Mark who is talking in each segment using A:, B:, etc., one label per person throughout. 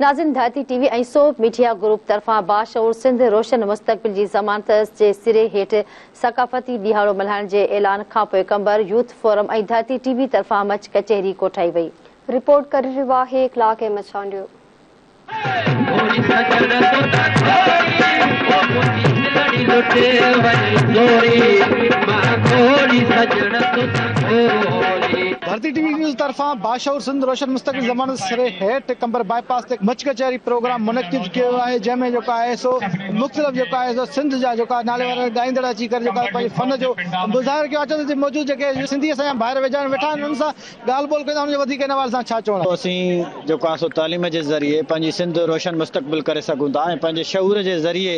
A: ناظرين ڌرتي ٽي وي ۽ سوڀ ميڊيا گروپ طرفان باشعور سنڌ روشن مستقبل جي ضمانت جي سري هيٺ ثقافتي ڏهاڙو ملهائڻ جي اعلان کانپوء قمبر يوٿ فورم ۽ ڌرتي ٽي وي طرفان مچ ڪچهري ڪوٺائي وئي.
B: رپورٽ ڪري رهيو آهي اخلاق احمد چانڊيو.
C: ڌرتي ٽي وي نيوز طرفان باشعور سنڌ روشن مستقبل ضمانت سري هيٺ قمبر باء پاس تي مچ ڪچهري پروگرام منعقد ڪيو ويو آهي جنهن ۾ جيڪو آهي سو مختلف جيڪو آهي سو سنڌ جا جيڪا نالي وارا ڳائيندڙ اچي ڪري جيڪو آهي پنهنجي فن جو مظاهرو ڪيو اچو ته هتي موجود جيڪي سنڌي اسان جا ڀائر ويجها ويٺا آهن انهن سان ڳالهه ٻولهه ڪندا انهن جو وڌيڪ ان حوالي سان ڇا چوڻ آهي.
D: اسين جيڪو آهي سو تعليم جي ذريعي پنهنجي سنڌ روشن مستقبل ڪري سگهون ٿا ۽ پنهنجي شعور جي ذريعي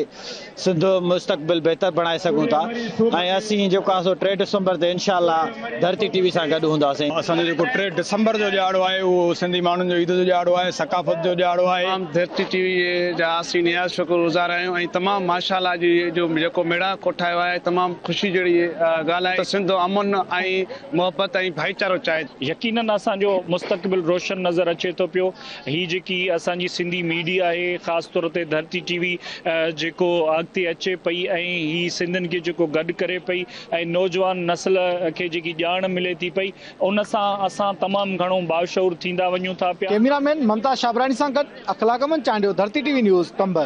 D: سنڌ مستقبل بهتر بڻائي سگهون ٿا ۽ اسين جيڪو آهي سو ٽي ڊسمبر تي انشاء الله ڌرتي ٽي وي سان گڏ هونداسين.
E: اسان جو جيڪو ٽي ڊسمبر جو ڏهاڙو آهي اهو سنڌي ماڻهن جو عيد جو ڏهاڙو آهي، ثقافت جو ڏهاڙو آهي.
F: تمام ڌرتي ٽي وي جا اسين نهايت شڪر گذار آهيون ۽ تمام ماشاء الله جي جو جيڪو ميڙاڪ ڪوٺايو آهي تمام خوشي جهڙي ڳالهه آهي ته سنڌ امن ۽ محبت ۽ ڀائيچارو چاهي ٿي.
G: يقينن اسان جو مستقبل روشن نظر اچي ٿو پيو. هي جيڪي اسان جي سنڌي ميڊيا آهي خاص طور تي ڌرتي ٽي وي جيڪو اڳتي اچي پئي ۽ هي سنڌين کي جيڪو گڏ ڪري پئي ۽ نوجوان نسل کي جيڪي ڄاڻ ملي ٿي پئي ان سان اسان تمام گهڻو باشعور ٿيندا وڃون ٿا پيا.
C: ڪئميرا مين ممتاز شابراڻي سان گڏ اخلاق احمد چانڊيو، ڌرتي ٽي وي نيوز، قمبر.